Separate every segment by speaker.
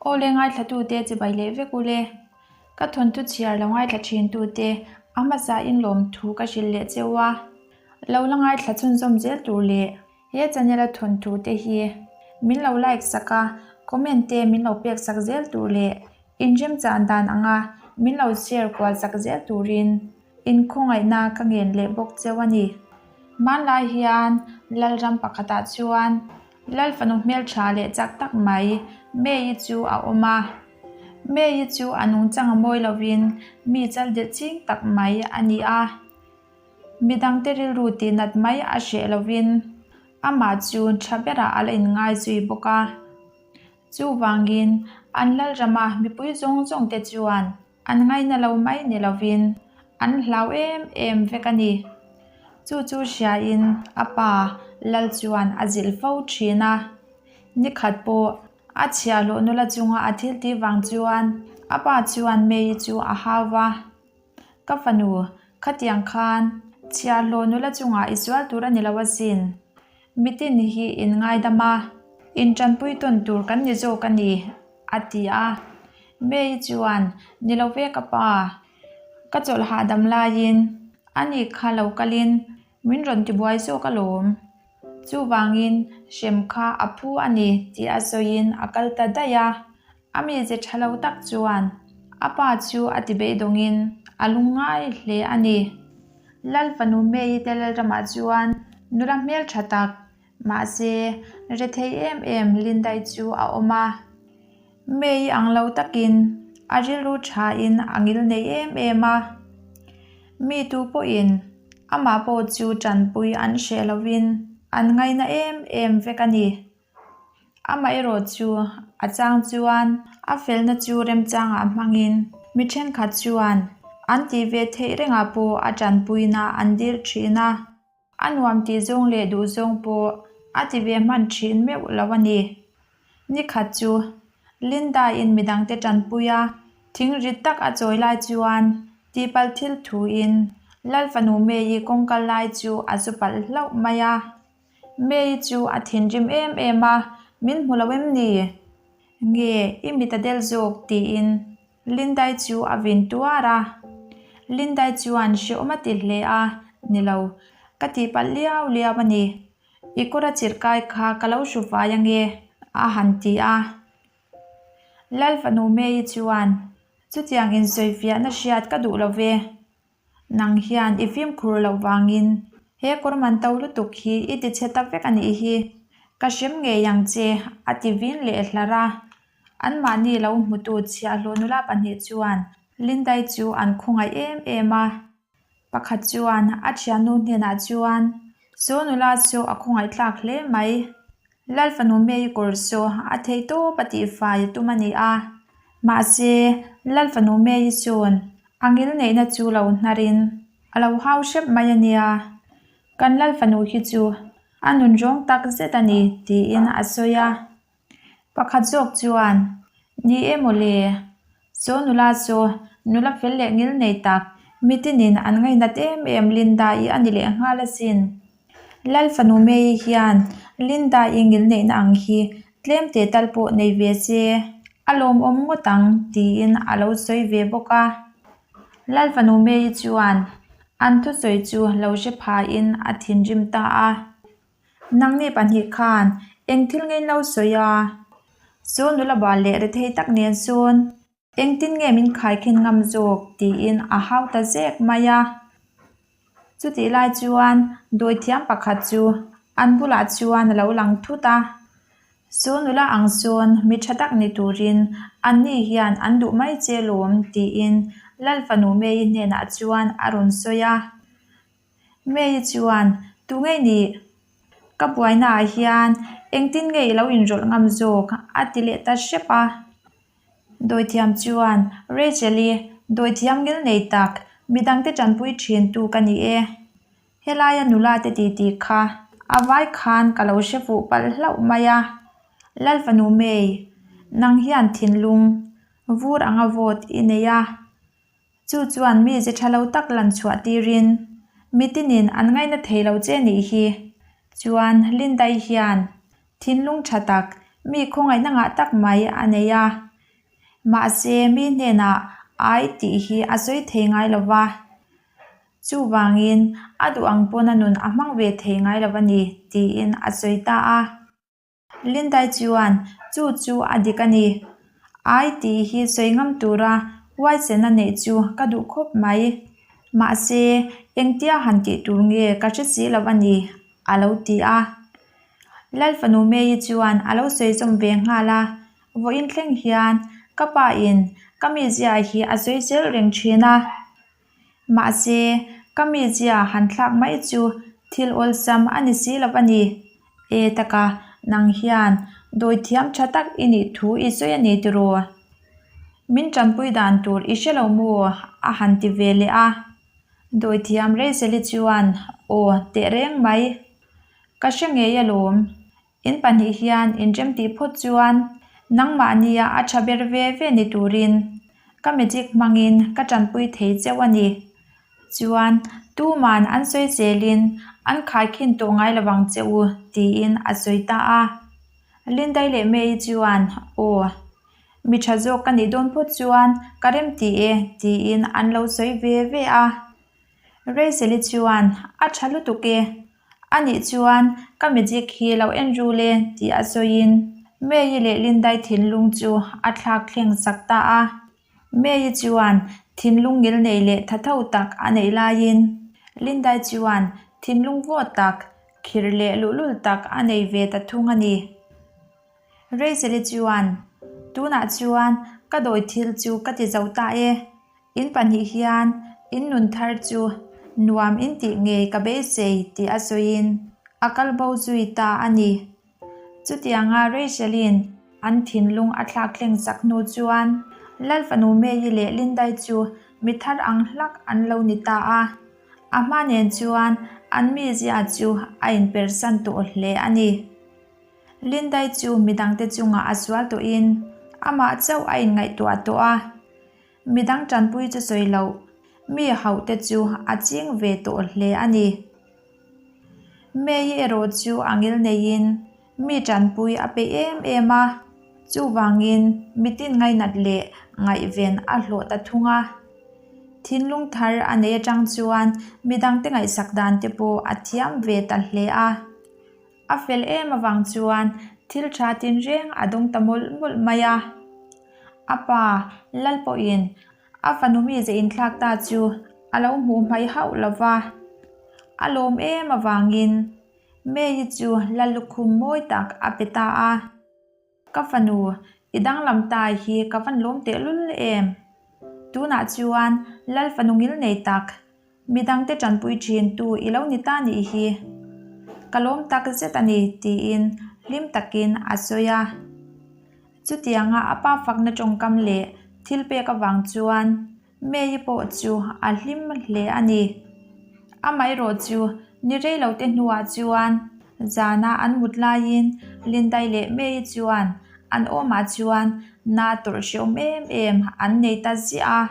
Speaker 1: Aw le ngaithlatute chibai leh vek u le. Ka thawnthu chhiar lo ngaithla thintute a hmasa in lawmthu ka hrilh leh cheu a. Lo la ngaithla chhunzawm zel tur leh he channel a thawnthu te hi min lo like sak a, comment te min lo pek sak zel tur leh inremchan dan anga min lo share kual sak zel turin inkhawngaihna ka ngen leh bawk cheu a ni. Hmanlai hian Lalram pakhatah chuan Lal fanu hmeltha leh chak tak mai May-i chu a awm a. May-i chu a nungchang a mawi lovin mi chal delh ching tak mai a ni a. Midangte rilru tihnat mai a hreh lovin amah chu tha berah a la inngai zui bawk a. Chuvangin an Lalrama mipui zawng zawngte chuan An ngaina lo mai ni lovin an hlau em em vek a ni. Chu chu hriain a pa Lal chuan a zilh fo thin a. Nikhat pawh a chhiahhlawh nula chunga a thil tih vang chuan a pa chuan May-i chu a hau va, Ka fanu, khatiang khan chhiahhlawh nula chungah i sual tur a ni lo asin. Mitin hi in ngaidam a, intanpui tawn tur kan ni zawk a ni, a ti a. May chuan, Ni lo ve ka pa, ka chawlh hahdam laiin ani kha lo kalin min rawn tibuai zawk alawm. Chuvangin hrem kha a phu a ni tih a sawiin a kal ta daih a. A mize tha lo tak chuan a pa chu a ti beidawngin a lungngai hle a ni. Lal fanu May-i te Lalramah chuan nula hmeltha tak, mahse rethei em em Lindai chu a awm a. May-i ang lo takin a rilru thain a ngil nei em em a. Mi tu pawhin amah pawh chu tanpui an hreh lovin an ngaina em em vek a ni. Amaherawh chu a chang chuan a felna chu remchangah hmangin mi thenkhat chuan an tih ve theih rengah pawh a tanpuina an dil thin a, a nuam tih zawng leh duh zawng pawh a ti ve hman thin meuh lo a ni. Nikhat chu Linda-in midangte tanpui a, thing rit tak a chawi lai chuan tihpalh thil thuin Lal fanu May-i kawngkal lai chu a zu palh hlauh mai a. May chu a thinrim em em a, Min hmu lo em ni? Nge i mit a del zawk? tiin Lindai chu a vin tuar a. Lindai chuan hrehawm a ti hle a, Ni lo, ka tihpalh liau liau a ni. I kawr a chirh kai kha ka lo hru vai ange, a han ti a. Lal fanu May chuan, Chutiang insawifiahna hriat ka duh lo ve. Nang hian i fimkhur loh vangin he kawr man to lutuk hi i ti chhe ta vek a nih hi. Ka hrem ngei ang che, a ti vin leh hlarh a. Anmahni lo hmutu chhiahhlawh nula pahnih chuan Lindai chu an khawngaih em em a. Pakhat chuan a thiannu hnenah chuan, Saw nula chu a khawngaih tlak hle mai. Lal fanu May kawr chu a theih tawp a tihfai a tum a ni a. Mahse, Lal fanu May chuan a ngil neihna chu lo hnarin a lo hau hrep mai a nia. Kan Lal fanu hi chu a nun rawng tak zet a ni, tiin a sawi a. Pakhat zawk chuan, Ni e maw le, Saw nula chu nula fel leh ngil nei tak, mitinin an ngainat em em Linda-i a ni leh nghal asin. Lal fanu May-i hian Linda-i ngil neihna ang hi tlem teh tal pawh nei ve se, a lawmawm ngawt ang tiin a lo sawi ve bawk a. Lal fanu May-i chuan an thusawi chu lo hre phain a thinrim ta a. Nangni pahnih khan eng thil nge in lo sawi a? Saw nula bal leh rethei tak nen sawn engtin nge min khaikhin ngam zawk tiin a hau ta zek mai a. Chutih lai chuan dawithiam pakhat chu an bulah chuan a lo lang thut a. Saw nula ang sawn mi tha tak ni turin anni hian an duh mai che lawm tiin Lal fanu May-i hnenah chuan a rawn sawi a. May chuan, Tu ngei nih? Ka buainaah hian engtin nge i lo inrawlh ngam zawk? a ti leh ta hrep a. Dawithiam chuan, Rachel-i, dawithiam ngil nei tak, midangte tanpui thintu ka ni e. Helaia nula te titi kha a vai khan ka lo hre fuh palh hlauh mai a. Lal fanu May, nang hian thinlung vur anga vote i nei a. Chu chuan mi ze tha lo tak lan chhuah tirin mitinin an ngaina thei lo che nih hi. Chuan Lindai hian thinlung tha tak, mi khawngaihna ngah tak mai a nei a. Mahse, mi hnenah ai tih hi a sawi thei ngai lo va. Chuvangin, a duh ang pawn a nun a hmang ve thei ngai lo a ni, tiin a sawi ta a. Lindai chuan, Chu chu a dik a ni. Ai tih hi sawi ngam tura huaisen a neih chu ka duh khawp mai. Mahse, engtia han tih tur nge ka hre si lo a ni, a lo ti a. Lalfanu May-i chuan a lo sawi zawm ve nghal a, Vawiin thleng hian ka pa in ka mizia hi a sawi zel reng thin a. Mahse, ka mizia han thlak mai chu thil awlsam a ni si lo a ni. E taka, nang hian dawi thiam tha tak i nih thu i sawi a ni tiraw? Min tanpui dan tur i hre lo maw? a han ti ve leh a. Dawi thiam Rachel-i chuan, Aw, teh reng mai. Ka hre ngei alawm. In pahnih hian inrem tih phawt chuan nangmahnia a tha ber ve ve ni turin ka magic hmangin ka tanpui thei cheu a ni. Chuan tuman an sawi zelin an khaikhin tawh ngai lo vang che u tiin a sawi ta a. Lindai leh May chuan aw mi tha zawk ka nih dawn phawt chuan ka rem ti e tiin an lo sawi ve ve a. Rachel-i chuan a tha lutuk e. A nih chuan ka magic hi lo en rul e tih a sawiin May-i leh Lindai thinlung chu a thlak thleng sak ta a. May-i chuan thinlung ngil nei leh tha tho tak a neih laiin Lindai chuan thinlung vawt tak, khir leh luhlul tak a nei ve ta thung a ni. Rachel-i chuan, Tunah chuan ka dawi thil chu ka ti zo ta e. In pahnih hian in nun thar chu nuam in tih ngei ka beisei tih a sawiin a kal bo zui ta a ni. Chutianga Rachel-in an thinlung a thlak thleng sak hnu chuan Lalfanu May-i leh Lindai chu mi thar ang hlak an lo ni ta a. A hma nen chuan an mizia chu a inpersan tawh hle a ni. Lindai chu midangte chungah a sual tawhin amah chauh a inngaihtuah tawh a. Midang tanpui chu sawi loh, mi hauh te chu a ching ve tawh hle a ni. May-i erawh chu a ngil neiin mi tanpui a peih em em a, chuvangin mitin ngainat leh ngaihven a hlawh ta thung a. Thinlung thar a nei atang chuan midangte ngaihsak dan te pawh a thiam ve ta hle a. A fel em avang chuan thil tha tinreng a dawng ta mawlh mawlh mai a. A pa, Lal pawhin a fanu mi ze inthlak ta chu a lo hmuh hmai hauh lo va. A lawm em avangin May-i chu Lal lukhum mawi tak a pe ta a. Ka fanu, i danglam ta hi ka van lawm tehlul em? Tunah chuan Lal fanu ngil nei tak, midangte tanpui thin tu i lo ni ta nih hi. Ka lawm tak zet a ni, tiin hlim takin a sawi a. Chutianga a pa fakna tawngkam leh thil pek avang chuan May-i pawh chu a hlim hle a ni. Amaherawh chu ni rei lo te hnuah chuan zana an mut laiin Lindai leh May-i chuan an awmah chuan na tawrh hrehawm em em an nei ta ziah a.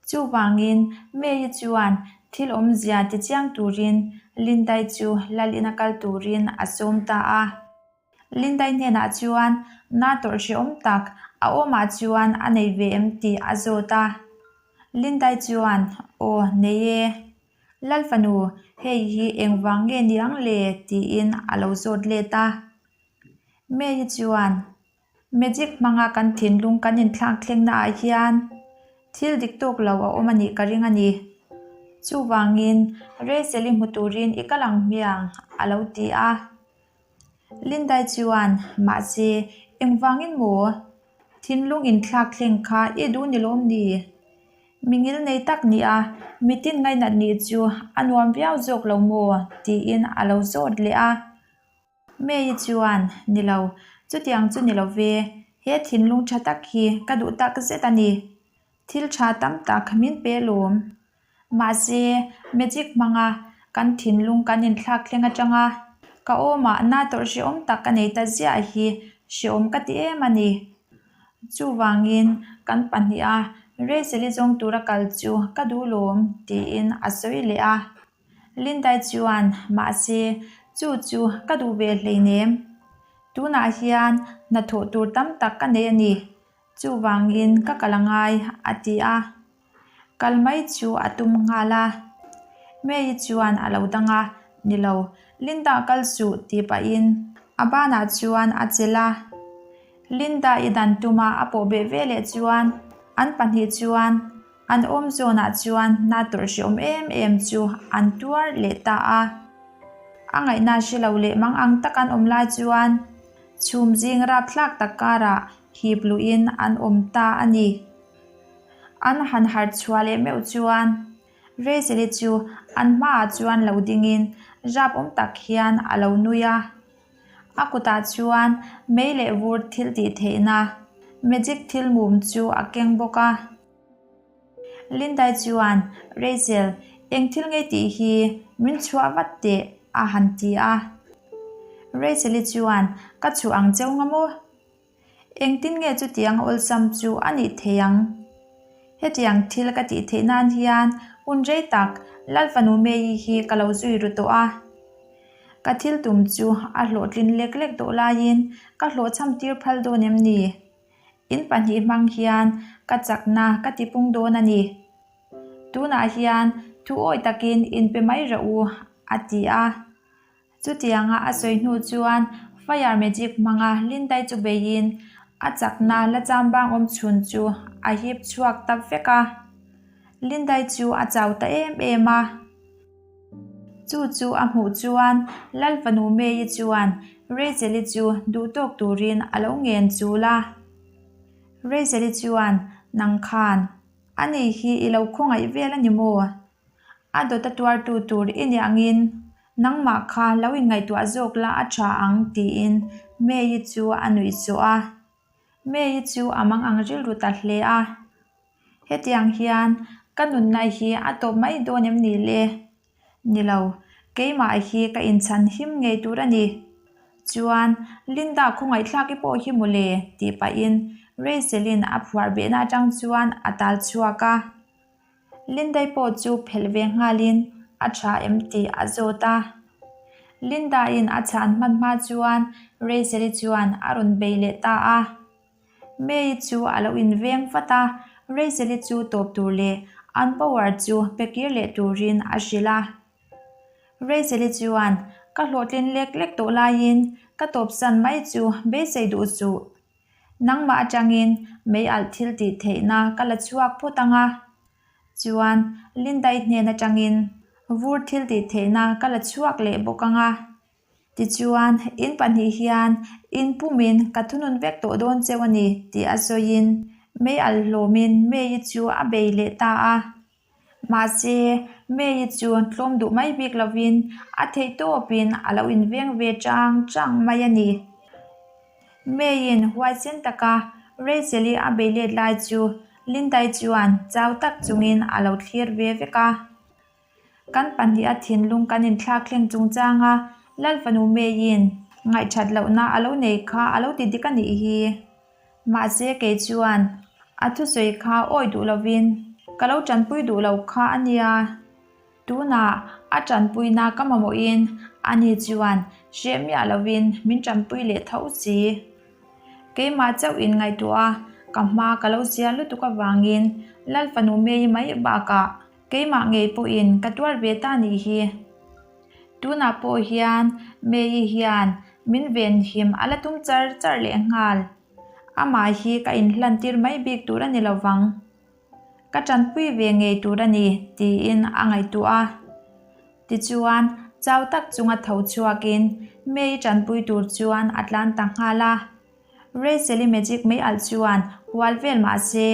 Speaker 1: Chuvangin May-i chuan thil awmzia tichiang turin Lindai chu Lalina kal turin a sawm ta a. Lindai hnenah chuan na tawrh hrehawm tak a awmah chuan a nei ve em tih a zawt a. Lindai chuan, Aw, nei e. Lal fanu, hei hi engvang nge ni ang le? tiin a lo zawt let a. May-i chuan, Magic hmanga kan thinlung kan inthlak thlengna ah hian thil dik tawk lo a awm a nih ka ring a ni. Chuvangin, Rachel-i hmu turin i kal ang hmiang, a lo ti a. Lindai chuan, Mahse, engvangin maw? Thinlung inthlak thleng kha i duh ni lawm ni? Mi ngil nei tak nia, mitin ngainat nih chu a nuam viau zawk lo maw? tiin a lo zawt leh a. May-i chuan, Ni lo, chutiang chu ni lo ve, he thinlung tha tak hi ka duh tak zet a ni. Thil tha tam tak min pe lawm. Mahse, magic hmanga kan thinlung kan inthlak thleng atanga ka awmah na tawrh hrehawm tak ka nei ta ziah hi hrehawm ka ti em a ni. Chuvangin kan pahniha Rachel-i zawng tura kal chu ka duh lawm tiin a sawi leh a. Lindai chuan, Mahse, chu chu ka duh ve hleinem. Tunah hian hnathawh tur tam tak ka nei a ni. Chuvangin ka kal angai, a ti a. Kal mai chu a tum nghal a. May-i chuan a lo dang a, Ni lo, Linda kal suh tih pahin a banah chuan a chelh a. Linda-i dan tuma a pawh beh veleh chuan an pahnih chuan an awm zawnah chuan na tawrh hrehawm em em chu an tuar leh ta a. A ngaihna hre lo leh mang ang tak an awm lai chuan chhum zing rapthlak tak karah hip luhin an awm ta a ni. An han harh chhuah leh meuh chuan Rachel-i chu an hmaah chuan lo dingin rap awm tak hian a lo nui a. A kutah chuan mei leh vur thil tih theihna magic thil mum chu a keng bawk a. Lindai chuan, Rachel, eng thil ngei tih hi min chhuah vat teh a han ti a. Rachel-i chuan, Ka chhuah ang cheu nga maw? Engtin nge chutiang awlsam chu a nih thei ang? Hetiang thil ka tih theih nan hian hun rei tak Lalfanu May-i hi ka lo zui ru tawh a. Ka thil tum chu a hlawhtlin lek lek tawh laiin ka hlawhchham tir phal dawn em ni? In pahnih hmang hian ka chakna ka tipung dawn a ni. Tunah hian thu awi takin inpe mai rawh u, a ti a. Chutianga a sawi hnu chuan Fire Magic hmanga Lindai chu beiin a chakna la chambang awm chhun chu a hip chhuak ta vek a. Lindai chu a chau ta em em a. Chu chu a hmuh chuan Lalfanu May-i chuan Rachel-i chu duhtawk turin a lo ngen chul a. Rachel-i chuan, Nang khan, ani hi i lo khawngaih vel a ni maw? A dawta tuartu tur i nih angin nangmah kha lo inngaihtuah zawk la a tha ang tiin May-i chu a nuih sawh a. May-i chu a mang ang rilru ta hle a. Hetiang hian ka nunna hi a tawp mai dawn em ni le? Ni lo, keimah hi ka inchhan him ngei tur a ni. Chuan Linda khawngaihthlak i pawh hi mawle tih pahin Rachel-in a phuar behna atang chuan a tal chhuak a. Lindai pawh chu phelh ve nghalin a tha em tih a zawt a. Linda-in a chhan hman hma chuan Rachel-i chuan a rawn bei leh ta a. May-i chu a lo inveng vat a, Rachel-i chu tawp tur leh an power chu pe kir leh turin a hrilh a. Rachel-i chuan, Ka hlawhtlin lek lek tawh laiin ka tawpsan mai chu beisei duh suh. Nangmah atangin mei alh thil tih theihna ka la chhuak phawt ang a. Chuan, Lindai hnen atangin vur thil tih theihna ka la chhuak leh bawk ang a. Tichuan, in pahnih hian in pumin ka thunun vek tawh dawn cheu a ni tih a sawiin mei alh hlawmin May-i chu a bei leh ta a. Mahse, May-i chu tlawm duh mai bik lovin a theih tawpin a lo inveng ve chang chang mai a ni. May-in huaisen taka Rachel-i a bei let lai chu Lindai chuan chau tak chungin a lo thlir ve vek a. Kan pahniha thinlung kan inthlak thleng chungchanga Lalfanu May-in ngaihthat lohna a lo nei kha a lo ti dik a nih hi. Mahse kei chuan a thusawi kha awi duh lovin ka lo tanpui duh lo kha a nia. Tunah a tanpuina ka mamawhin ani chuan hreh miah lovin min tanpui leh tho si. Keimah chauh in ngaihtuah a, ka hma ka lo zia lutuk avangin Lalfanu May-i mai bakah keimah ngei pawhin ka tuar ve ta nih hi. Tunah pawh hian May-i hian min venhim a la tum char char leh nghal. Amah hi ka inhlan tir mai bik tur a ni lo vang. Ka tanpui ve ngei tur a ni tiin a ngaihtuah a. Tichuan, chau tak chunga tho chhuakin May-i tanpui tur chuan a tlan ta nghal a. Rachel-i magic mai alh chuan hual vel mah se,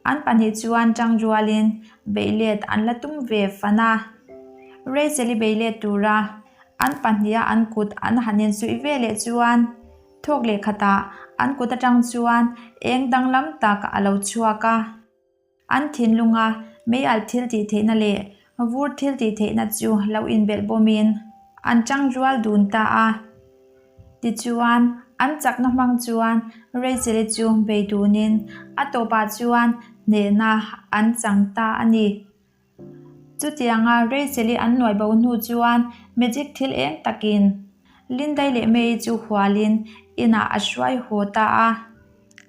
Speaker 1: an pahnih chuan tang rualin beih let an la tum ve fan a. Rachel-i beih let tura an pahniha an kut an han insuih ve leh chuan thawk leh khatah an kut atang chuan eng danglam tak a lo chhuak a. An thinlunga meialh thil tih theihna leh vur thil tih theihna chu lo inbelh bawmin an chang rual dun ta a. Tichuan, an chakna hmang chuan Rachel-i chu bei dunin a tawpah chuan hnehna an chang ta a ni. Chutianga Rachel-i an nuai bo hnu chuan magic thil eng takin Lindai leh May-i chu hualin inah a hruai haw ta a.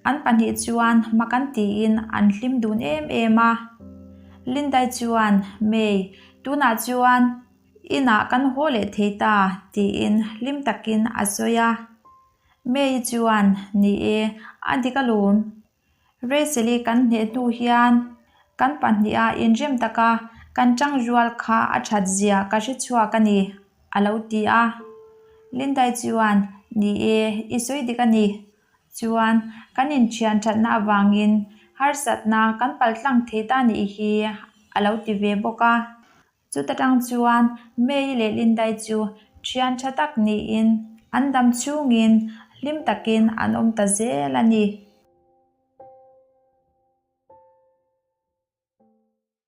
Speaker 1: An pahnih chuan mak an tiin an hlim dun em em a. Lindai chuan, May, tunah chuan inah kan haw leh thei ta, tiin hlim takin a sawi a. May-i chuan, Ni e, a dik alawm. Rachel-i kan hneh hnu hian kan pahniha inrem taka kan tang rual kha a that zia ka hre chhuak a ni, a lo ti a. Lindai chuan, Ni e, i sawi dik a ni. Chuan, kan inthian thatna avangin harsatna kan paltlang thei ta nih hi, a lo ti ve bawk a. Chuta tang chuan May-i leh Lindai chu thian tha tak niin an dam chhungin hlim takin an awm ta zel a ni.